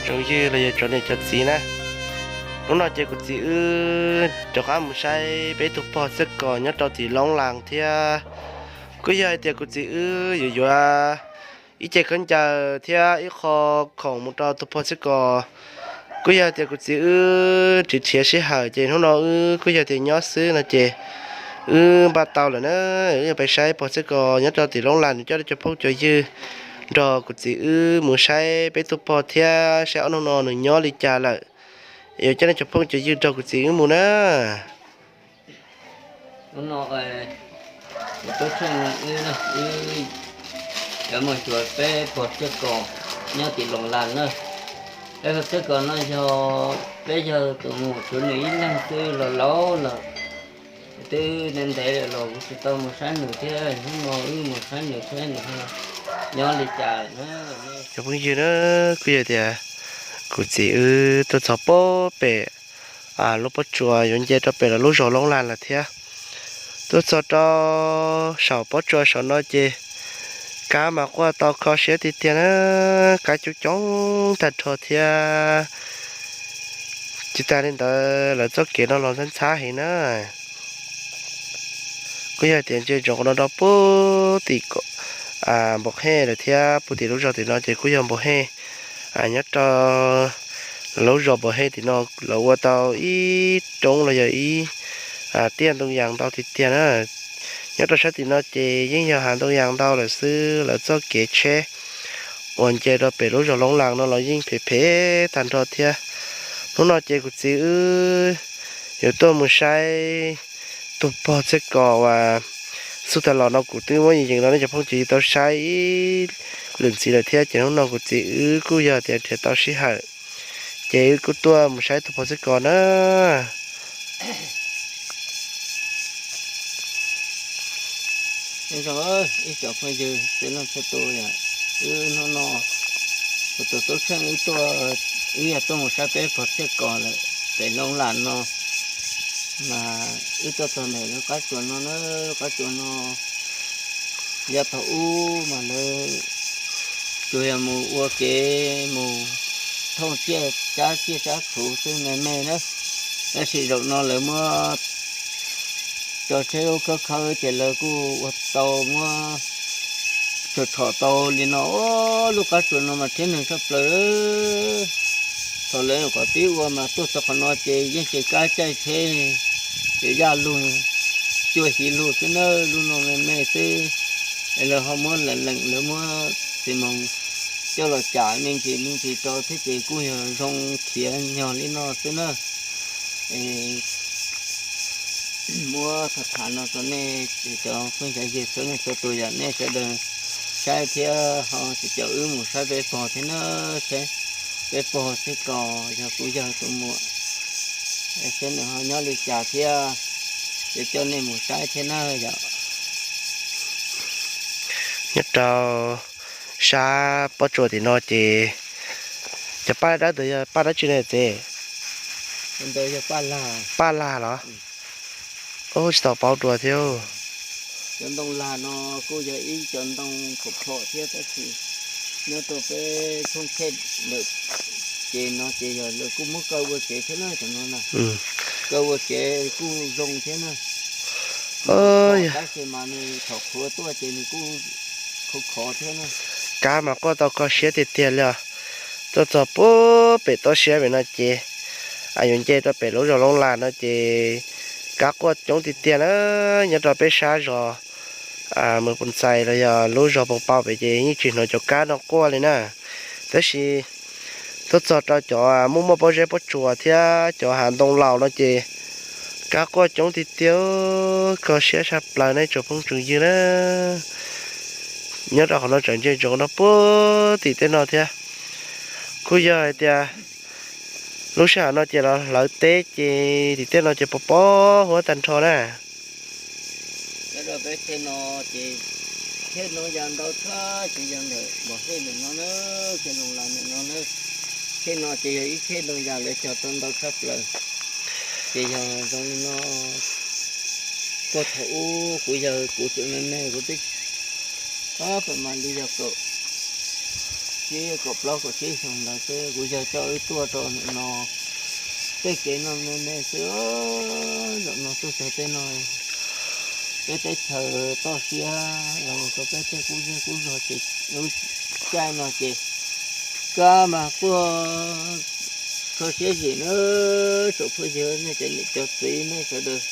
Tsoom ywg los yog cov niam cov txiv na, hnub no ces kuv txiv wb rov qab mus saib peb tug pog txhiaj kos nyob rau tim Loob Las thiab. Kuj yog hais tias kuv txiv wb yuav yuav ib ce khaub ncaws thiab ib qho khoom mus rau tug pog txhiaj kos. Kuj yog hais tias kuv txiv wb nrhiav nrhiav sij hawm ces hnub no wb kuj yog tias nyob xwb no ces wb npaj tau lawm na, wb yuav pais saib pog txhiaj kos nyob rau tim Loob Las. Nws coj cov phooj cov ywg nrog kuv txiv wb mus saib peb tug pog thiab saib ob hnub no nws nyob li cas lawm. Yuav coj nej cov phooj cov ywg nrog kuv txiv wb mus na. Hnub no kuv tub Tsheej wb, wb yuav mus xyuas peb pog txhiaj kos nyob tim Loob Las na. Peb pog txhiaj kos no yog peb yawg tus muam tshuav nws ib leeg xwb los laus lawm, twb ntev ntev lawm los kuv tsis tau mus saib nws thiab. Hnub no wb mus saib nws thiab nws nyob li cas na. Cov phooj ywg na, kuj yog tias kuv txiv wb tuaj txog pob pem lub pob tsuas yuav nce rau pem lawv lub zos Loob Las lawm thiab. Tuaj txog rau saum pob tsuas saum no ces kab mas quaj tau kho siab tiag tiag na, kab coob coob tag nrho thiab. Tsis tas li ntawd lawv txoj kev no los ntxhab ntxhab heev na. Kuj yog tias ntsia ntsoov qhov no rau puag tim Npaum Hej lawm thiab, puag tim lub zos tim no ces kuj yog Npaum Hej. Nyob rau lub zos Npaum Hej tim no lawv ua tau ib roob los yog ib tiaj ntoo yas ntau tiag tiag na. Nyob rau sab tim no ces yeej yog hav ntoo yas ntau lawm xwb, lawv txoj kev tsheb uas nce rau pem lub zos Loob Las no los yeej phem phem tag nrho thiab. Hnub no ces kuv txiv wb yuav tuaj mus saib tug pog txhiaj kos uas xub tas los no kuv twb muab yees yees rau nej cov phooj cov ywg tau saib ib lwm ntxiv lawm thiab, ces hnub no kuv txiv wb kuj yog tias nrhiav tau sij hawm, ces wb kuj tuaj mus saib tug pog txhiaj kos na. Nyob zoo ib tsoom phooj ywg txhua leej txhua tus, wb hnub no kuv tus tub Tsheej wb tuaj, wb yog tuaj mus saib peb pog txhiaj kos lawm pem Loob Las no, mas wb tuaj txog ntawm lub qab tsuas no na, lub qab tsuas no yav thaum ub mas lawv tsuas yog mus ua kev mus thooj tsiaj, cab tsiaj cab txhu xwb me me na. Tab sis zaum no lawv muab tso tsheb ub khawb khawb ces lawv kuj ua tau muab tshom tshom tau li no. Lub qab tsuas no mas thiab neeg tshaj plaws. Thaum lawv nyuam qhuav pib ua mas tuaj txog qhov no ces yeej tsis kav caij tsheb, ces yaj lug, cuaj hiv lug xwb na, lub no me me xwb. Es lawv ho muab lees lees, lawv muab xis moos coj los cam me ntsis me ntsis rau thiab ces kuj yog zoo khiav nyog li no xwb na. Muab tham tham no rau nej cov phooj cov ywg txhua leej txhua tus, yog nej sawv daws saib thiab ho tsis caum wb mus saib peb pog thiab na, saib peb pog txhiaj kos yog kuv yawg tus muam, saib nws ho nyob li cas thiab, yuav coj nej mus saib thiab na yom. Nyob rau sab pob tsuas tim no ces cov paj dawb ntawd yog paj dab tsi ne txiv? Paj lag los? Ub, tsis tau paub dua thiab. Cov ntoo lag no kuj yog ib cov ntoo phom phom thiab, tab sis nyob rau peb thoob chej lawm ces no ces yog lawv kuj muab kaw ua tsev thiab na, cov no na. Kaw ua tsev kuj zoo thiab na. Tab sis mas nws thaum qhuav tuaj ces nws kuj khov khov thiab na. Kab mas quaj tau kho siab tiag tiag li os. Tuaj txog puag pem toj siab pem no ces yuav nce rau pem lub zos Loob Las no ces kab quaj coob tiag tiag na. Nyob rau peb sab zos Mus Pus Ntxais los yog lub zos Poos Pau pem ces yeej tsis hnov cov kab no quaj li na. Tab sis tuaj txog rau cov muaj muaj pob zeb pob tsuas thiab cov hav ntoo laus no ces kab quaj coob tiag tiag, kho siab tshaj plaws nej tsoom phooj tsoom ywg na. Nyob rau qhov no tseem ntsia ntsoov rau puag tim tej no thiab. Kuj yog hais tias lub sij hawm no ces los hlawv teb ces tim tej no ces pos pos huab tag nrho na. Nyob rau peb tej no ces khej ntoo yas ntau tshaj ces yog ntawm Npom Hej ntawm no na, khej Loos Las ntawm no na. Khej no ces yog ib khej ntoo yas lawv cog tau ntau tshaj plaws. Ces yog zoo li no, puag thaum ub kuv yawg kuv tseem me me kuv twb pab pam mas li yog kaum tsib kaum plaub kaum tsib xyoo ntawd xwb kuv yawg coj wb tuaj rau ntawm no. Tej kev no me me xwb, zaum no tuaj txog tej no, peb teb chaws toj siab los mus rau peb tej qub zej qub zog ces lub caij no ces kab mas quaj kho siab zim na. Tsoom phooj ywg nej cov niam cov txiv nej sawv daws,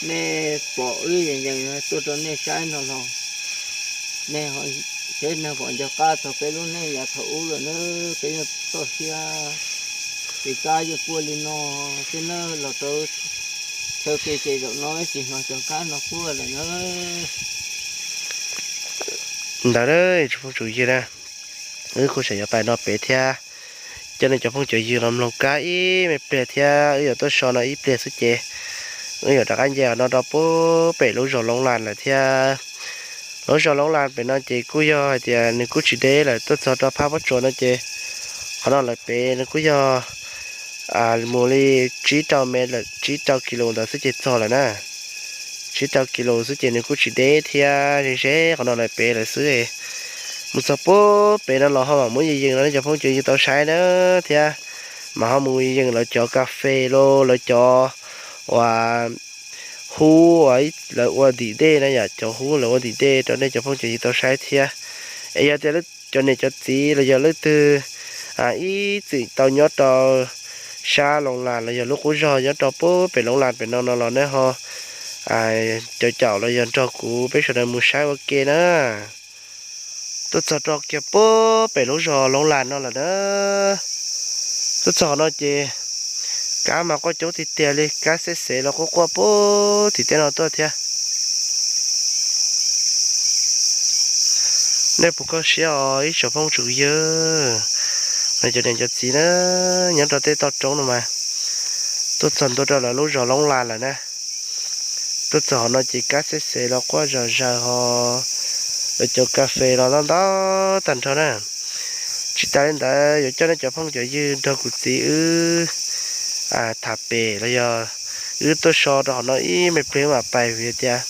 nej pom wb yees yees tuaj rau nej saib no los nej ho seb nej pom nco qab txog peb lub neej yav thaum ub lawm na. Peb yeej toj siab ces kab yeej quaj li no xwb na. Los rau chaw ke ces zaum no tsis hnov cov kab no quaj lawm na. Ntawd tsoom phooj tsoom ywg na, wb kuj tseem yuav pais no pem thiab. Coj nej cov phooj cov ywg los mloog kab ib me pliag thiab, wb yuav tuaj so no ib pliag xwb ces wb yuav rov qab nce no rau pem lub zos Loob Las lawm thiab. Lub zos Loob Las pem no ces kuj yog hais tias nws kuj tsis deb lawm, tuaj txog rau phab pob tsuas no ces qhov no lawm pem nws kuj yog mus li tsib rau mev lawm, tsib rau kis lus ntawd xwb ces txog lawm na. Tsib rau kis lus xwb ces nws kuj tsis deb thiab, ze ze qhov no lawm pem lawm xwb. Mus txog pem no los ho mam muab yees yees rau nej cov phooj cov ywg tau saib na thiab. Mas ho mus yees yees lawv cov kas fes los lawv cov uas hub uas lawv ua ntim dej na yom, cov hub lawv ua ntim dej rau nej cov phooj cov ywg tau saib thiab. Es yog tias cov niam cov txiv los yog leej twg ib txwm tau nyob rau sab Loob Las los yog lub qub zog nyob rau pem Loob Las pem no no los nej ho caum caum los yog nrog kuv peb sawv daws mus saib ua ke na. Tuaj txog rau kiag pem lub zos Loob Las no lawm na. Tuaj txog no ces kab mas quaj coob tiag tiag li, kab xeb xev los quaj quaj pem tim tej no tuaj thiab. Nej puas kho siab os ib tsoom phooj tsoom ywg, nej cov niam cov txiv na, nyob rau tej toj roob no mas tuaj txog ntua rau lawv lub zos Loob Las lawm na. Tuaj txog hov no ces kab xeb xev los quaj zom zaws ho, lawv cov kas fes los ntau ntau tag nrho na. Tsis tas li ntawd yuav coj nej cov phooj cov ywg nrog kuv txiv wb tham pem los yog wb tuaj so rau hov no ib me pliag mam pais vim tias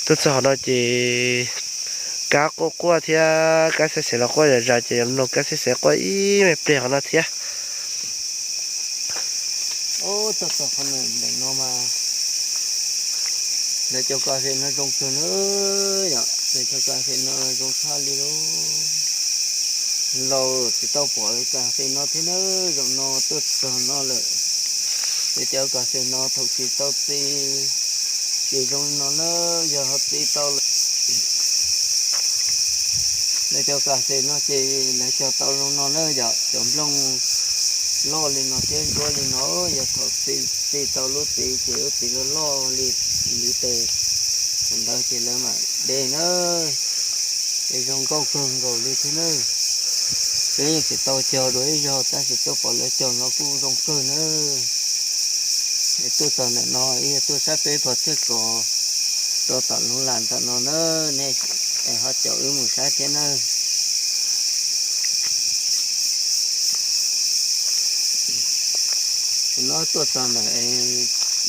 tuaj txog hov no ces kab quaj quaj thiab kab xeb xev los quaj zom zaws ces yuav mloog kab xeb xev quaj ib me pliag hov no thiab. Tuaj txog qhov no mas lawv cov kas fes no zoo kawg na yom, lawv cov kas fes no zoo tshaj li lub laus tsis tau pom kas fes no thiab na. Zaum no tuaj txog no lawm, lawv cov kas fes no thaum tsis tau txiv ces zoo li no na, yog ho txiv tau lawm lawv cov kas fes no ces lawv cog tau zoo no na yom, cov nplooj loj li no thiab ntsuab li no, yog thaum txiv tau lub txiv ces lub txiv loj loj li liv tes ntawd ces lawv mam de na. Es zoo nkauj kawg nkaus li thiab na. Peb yeej tsis tau cog dua ib zaug tab sis tuaj pom lawv cog no kuj zoo kawg na. Es tuaj txog ntawm no yog tuaj saib peb pog thiab kos rau tom Loob Las tom no na, nej ho caum wb mus saib thiab na. No tuaj txog ntawm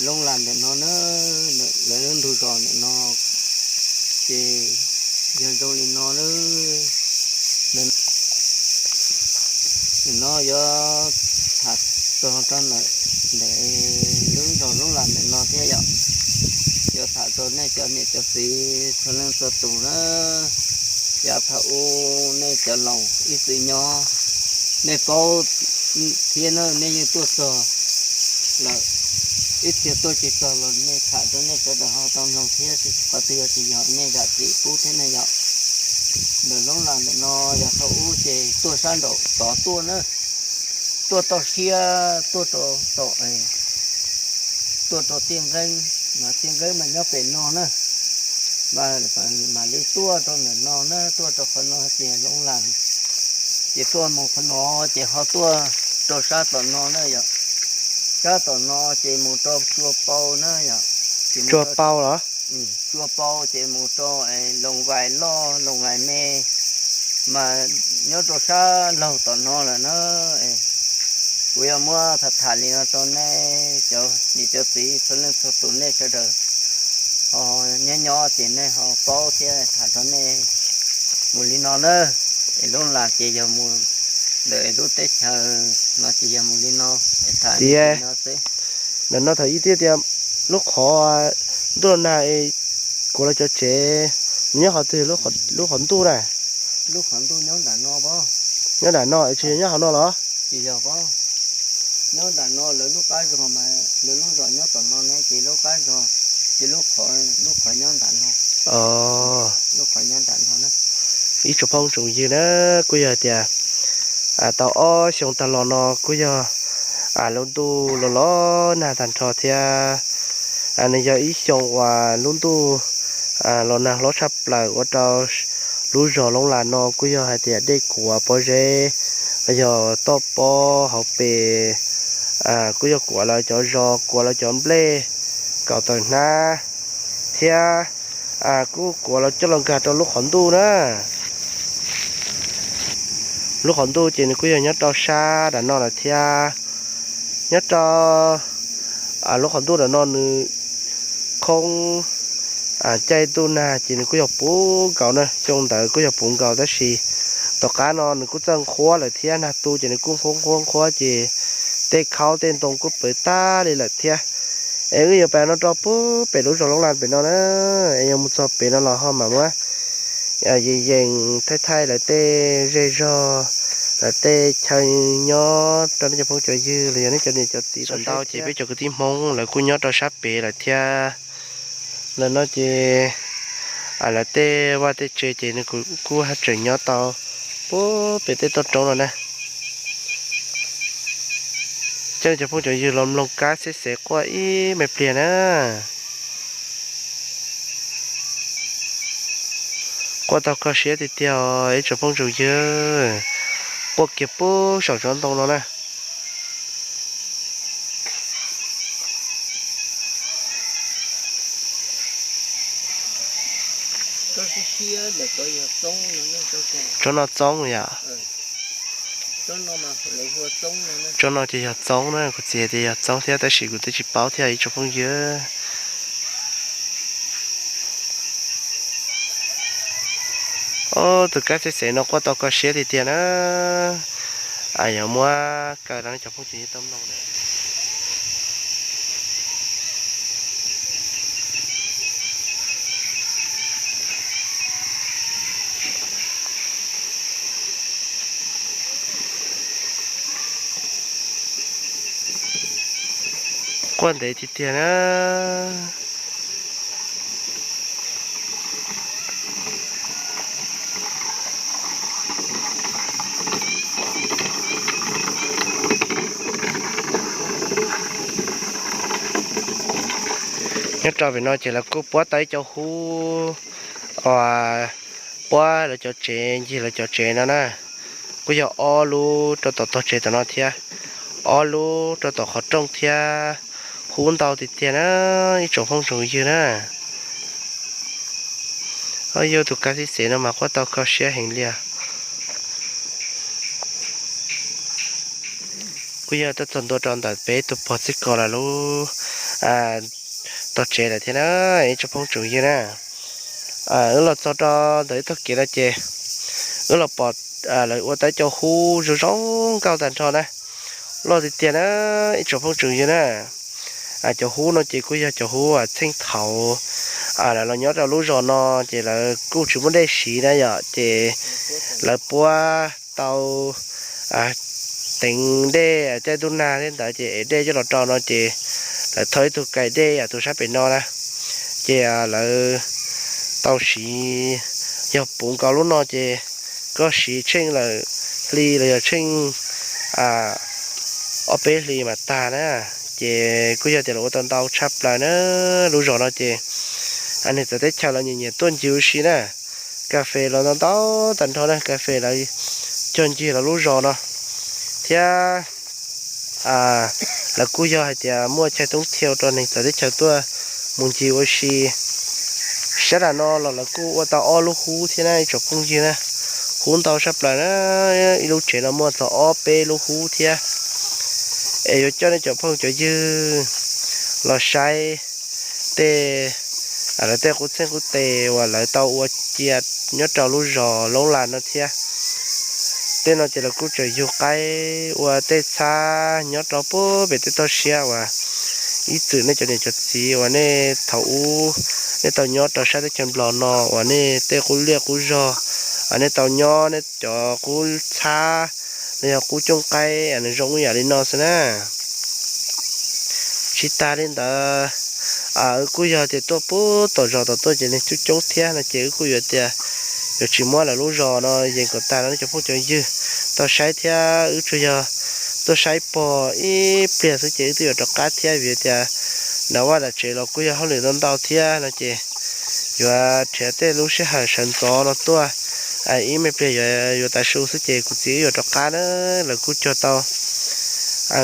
Loob Las ntawm no na, lawv lub ntug zos ntawm no ces yog zoo li no na. No yuav tham txog rau ntawm ntawm lub zos Loob Las ntawm no thiab yom. Yuav tham rau nej cov niam cov txiv txhua leej txhua tus na, yav thaum ub nej cov laus ib txwm nyob, nej paub thiab na, nej yeej tuaj txog lawm, ib txhia tuaj tsis txog los nej tham rau nej sawv daws ho tau mloog thiab, qhov twg yog tsis yog nej zam txim pub thiab na yom. Ntawm Loob Las ntawm no yav thaum ub ces tuaj sab nraum tod tuaj na, tuaj toj siab tuaj rau tom, tuaj rau Tiaj Nqeeb, mas Tiaj Nqeeb mas nyob pem no na, mas mam li tuaj rau ntawm no na, tuaj rau qhov no ces Loob Las, ces tuaj mus qhov no ces ho tuaj rau sab tom no na yom, sab tom no ces mus rau Tsua Pau na yom, Tsua Pau los? Tsua Pau ces mus rau Loos Vais Loj Loos Vais Me, mas nyob rau sab laug tom no lawm na. Kuv yuav muab tham tham li no rau nej cov niam cov txiv txhua leej txhua tus nej sawv daws ho nyob nyob ces nej ho paub thiab tham rau nej mus li no na. Es lub las ces yog mus ntawm lub teb chaws no ces yog mus li no, es tham li no xwb. Ntawm no thaum ub twb tias lub qhov ntuj los nag es kuav los cov tsev, nws nyob qhov twg, lub qhov ntuj na? Lub qhov ntuj nyob nram no, nyob nram no es tsis yog nyob hauv no los? Tsis yog, nyob nram no lawv lub qab zos mas lawv lub zos nyob tom no ne, ces lub qab zos, ces lub qhov, lub qhov nyob nram no. Lub qhov nyob nram no. Ib tsoom phooj tsoom ywg na, kuj yog tias tau ob xyoo tag los no kuj yog lub ntuj los los nag tag nrho thiab. Nws yog ib xyoo uas lub ntuj los nag hlob tshaj plaws ua rau lub zos Loob Las no kuj yog hais tias dej kuav pob zeb, los yog toj pob hauv pes kuj yog kuav lawv cov zos, kuav lawv cov nplej kom tawm hnab, thiab kuj kuav lawv coj los nkag rau lub qhov ntuj na. Lub qhov ntuj ces nws kuj yog nyob rau sab nram no lawm thiab. Nyob rau lub qhov ntuj nram no nws khoob, caij ntuj nag ces nws kuj yog puv nkaus na, xyoo ntawd kuj yog puv nkaus tab sis tom qab no nws kuj txawj nqhuab lawm thiab, nag tu ces nws kuj nqhuab nqhuab nqhuab ces tej khaub tej ntoo kuj pawv tag li lawm thiab. Es wb yuav pais no rau puag pem lub zos Loob Las pem no na, es yuav mus txog pem no los ho mam muab yees yees thaij thaij lawv tej zej zog, lawv tej chaw nyob rau nej cov phooj cov ywg los yog nej cov niam cov txiv. Thaum ntau ces peb cov kwv tij Hmoob lawv kuj nyob rau sab pem lawm thiab. Ntawm no ces lawv tej vaj tej tsev ces nws kuj tseem nyob tau puag pem tej toj roob no na. Coj nej cov phooj cov ywg los mloog kab xeb xev quaj ib me pliag na. Quaj tau kho siab tiag tiag os ib tsoom phooj tsoom ywg. Quaj kiag puag saum tsob ntoo no na. Tsob no txoob yom. Tsob no ces yog txoob na, kuv txiv tias yog txoob thiab tab sis kuv twb tsis paub thiab ib tsoom phooj ywg. Ob, tus kab xeb xev no quaj tau kho siab tiag tiag na. Yuav muab kaw rau nej cov phooj ywg tau mloog. Quaj ntev tiag tiag na. Nyob rau pem no ces lawv kuj puab tau ib co hub uas puab lawv cov tsev, ncig lawv cov tsev no na. Kuj yog ob lub rau tom tog tsev tom no thiab, ob lub rau tom qhov rooj thiab. Hub ntau tiag tiag na ib tsoom phooj tsoom ywg na. Ob, yog tus kab xib xev no mas quaj tau kho siab heev li. Kuj yog tuaj txog ntua rau ntawm peb tus pog txij ko lawv lub tog tsev lawm thiab na ib tsoom phooj tsoom ywg na. Wb los txog rau ntawm ib tog kev no ces wb los pom lawv ua tau ib co hub zoo zoo nkauj tag nrho na. Loj tiag tiag na ib tsoom phooj tsoom ywg na. Cov hub no ces kuj yog cov hub txheej thaum lawv los nyob rau lub zos no ces lawv kuj tsis muaj dej siv na yom, ces lawv puab tau teev dej caij ntuj nag tej ntawd ces ev dej coj los rau no ces lawv thau ib tug kais dej tus sab pem no na, ces lawv tau siv, yog puv nkaus lub no ces koj siv tsheej lawm hli los yog tsheej ob peb hlis mas tag na. Ces kuj yog tias lawv ua tau ntau tshaj plaws na. Lub zos no ces neeg txawv teb chaws los nyiam nyiam tuaj ncig ua si na. Kas fes los ntau ntau tag nrho na, kas fes lawv cog ncig lawv lub zos no thiab. Lawv kuj yog hais tias muaj chaw toob thiaj rau neeg txawv teb chaws tuaj mus ncig ua si. Sab nram no los lawv kuj ua tau ob lub hub thiab na ib tsoom phooj ywg na. Hub ntau tshaj plaws na, ib lub tsev no muaj txog ob peb lub hub thiab. Es yuav coj nej cov phooj cov ywg los saib tej, lawv tej qub txheej qub tes uas lawv tau ua cia nyob rau lub zos Loob Las no thiab. Tej no ces lawv kuj tseem yug qaib ua tej txhab nyob rau puag pem tej toj siab uas ib txwm nej cov niam cov txiv uas nej thaum ub nej tau nyob rau sab teb chaws Nplog no uas nej tej qub liaj qub zog, nej tau nyob nej cov qub txhab los yog qub cooj qaib nws zoo ib yam li no xwb na. Tsis tas li ntawd, wb kuj yog tias tuaj puag tom zos tom tuaj ces neeg coob coob thiab no ces wb kuj yuav tias yuav tsis muab lawv lub zos no yees kom tag no nej cov phooj cov ywg tau saib thiab. Wb tsuas yog tuaj saib pog ib pliag xwb ces wb twb yuav rov qab thiab vim tias nram vaj nram tsev los kuj yog hauj lwm ntau ntau thiab no ces yuav nrhiav tej lub sij hawm sawv ntxov no tuaj ib me pliag yuav yuav tav su xwb ces kuv txiv wb yuav rov qab na. Lawv kuj cog tau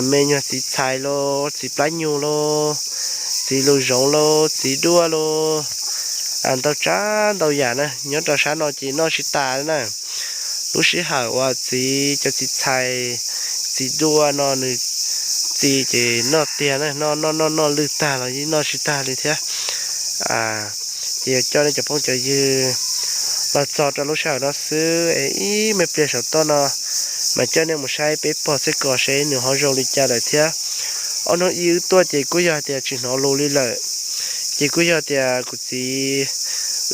me nyuag txiv txhais los txiv plab nyug los txiv lus zoov los txiv duaj los ntau tsav ntau yam na nyob rau sab no ces noj tsis tas na. Lub sij hawm uas txiv cov txiv txhais txiv duaj no nws txi ces noj tiag na, noj noj noj noj lwj tag los yeej noj tsis tag li thiab. Ces yuav coj nej cov phooj cov ywg los txog rau lub sij hawm no xwb es ib me pliag saum toj no mam coj nej mus saib peb pog txij ko seb nws ho zoo li cas lawm thiab. Ob hnub ib wb tuaj ces kuj yog tias tsis hnov lus li lawm, ces kuj yog tias kuv txiv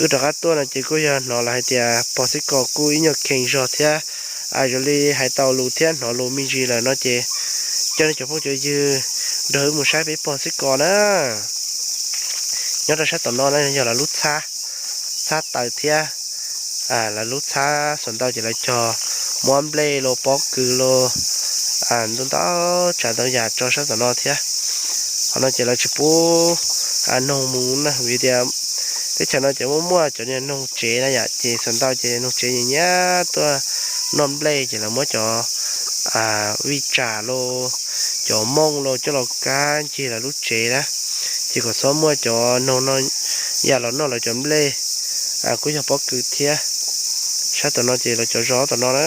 wb rov qab tuaj no ces kuj yog hnov lawv hais tias pog txij ko kuj ib nyuag kheev zog thiab zoo li hais tau lus thiab hnov lus me ntsis lawm no ces coj nej cov phooj cov ywg nrog wb mus saib peb pog txij ko na. Nyob rau sab tom no na yog lawv lub txhab, txhab taws thiab. Lawv lub txhab xuas ntau ces lawv cog muab nplej los pob kws los ntau ntau tsav ntau yam tso sab tom no thiab. Qhov no ces lawv tsis pub noog mus na vim tias teb chaws no ces muaj muaj cov niag noog tsev na yom, ces xuas ntau ces noog tsev nyiam nyiam tuaj noj nplej ces lawv muab cov vij tsam los cov mooj los coj los kab ncig lawv lub tsev na, ces kom txhob muaj cov noog no ya los noj lawv cov nplej. Kuj yog pob kws thiab. Sab tom no ces lawv cov zos tom no na.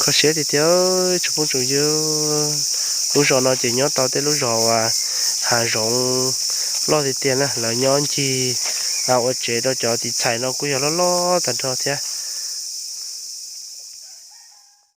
Kho siab tiag tiag tsoom phooj tsoom ywg, lub zos no ces nyob tau tej lub zos uas hav zoov loj tiag tiag na, lawv nyob ncig ua tsev rau cov tiv txhais no kuj yog loj loj tag nrho thiab.